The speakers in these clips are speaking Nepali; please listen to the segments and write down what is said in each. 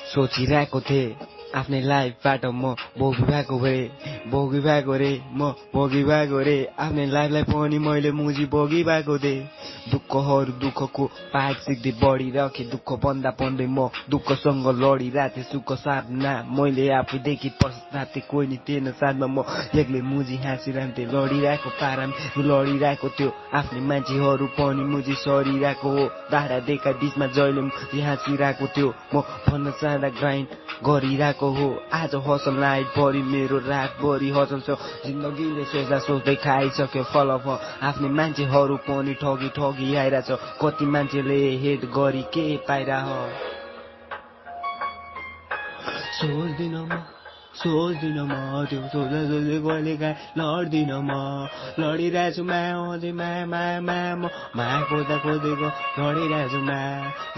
सोचिरहेको थिएँ आफ्नै लाइफबाट म भोगिरहेको रे म भोगिरहेको रे आफ्नै लाइफलाई पनि मैले मुजी भोगिरहेको थिएँ दुःखको पाठ सिक्दै बढिरहेको दुःख भन्दा भन्दै म दुःखसँग लडिरहेको थिएँ सुख साथमा मैले आफैदेखि पश्चाते कोही नि थिएन साथमा म एक्लै मुजी हाँसिरहन्थेँ लडिरहेको पाराम लडिरहेको थियो आफ्नै मान्छेहरू पनि मुजी सरिरहेको हो धारा देखा बिचमा जहिले मुजी हाँसिरहेको थियो म भन्न चाहँदा ग्राइन्ड गरिरहेको हो आज हसल नाइट भरि मेरो रातभरि हसल छ जिन्दगीले सोच्दा सोच्दै खाइसक्यो फल आफ्नै मान्छेहरू पनि ठगी आइरहेछ कति मान्छेले हेड गरी के पाइरह सोच्दिन म त्यो सोच्दा सोच्दै कहिले काहीँ लड्दिन म लडिरहेछु अझै माया खोज्दैको लडिरहेछु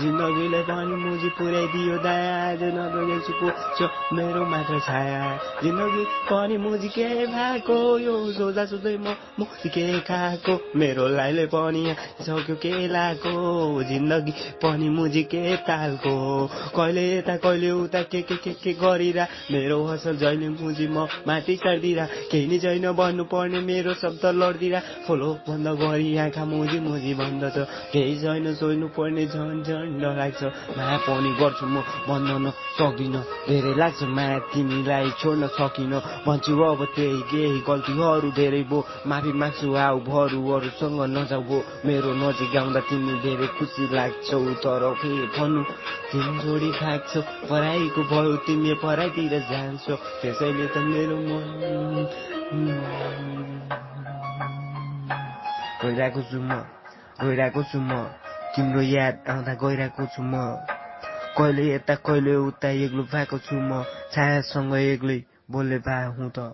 जिन्दगीले पनि मुजी पुर्याइदियो दाया आज नगरेछु छ मेरो मात्र छाया जिन्दगी पनि मुजी के भएको यो सोच्दा सोच्दै म मुजी के खाएको मेरो लाइफले पनि सक्यो के लाको जिन्दगी पनि मुजी के तालको कहिले यता कहिले उता के गरिरा मेरो हसल जहिले मुजी म माथि चढ्दिरा केही नि छैन भन्नु पर्ने मेरो शब्द लड्दिरा फलो बन्द गरी आँखा मुजी भन्दछ केही छैन सोच्नु पर्ने झन् डर लाग्छ माया पनि गर्छु म भन्न सक्दिन धेरै लाग्छ माया तिमीलाई छोड्न सकिन भन्छु अब त्यही केही गल्तीहरू धेरै भो माफी माग्छु आऊ भरुहरूसँग नजाऊ भो मेरो नजिक आउँदा तिमी धेरै खुसी लाग्छौ तर के भन्नु तिमी जोडी खान्छौ पराईको भयो तिमी पराईतिर जान्छौ त्यसैले त मेरो मन गइरहेको छु म तिम्रो याद आउँदा गइरहेको छु म कहिले यता कहिले उता एक्लो भएको छु म छायासँग एक्लै बोल्ने भए हुँ त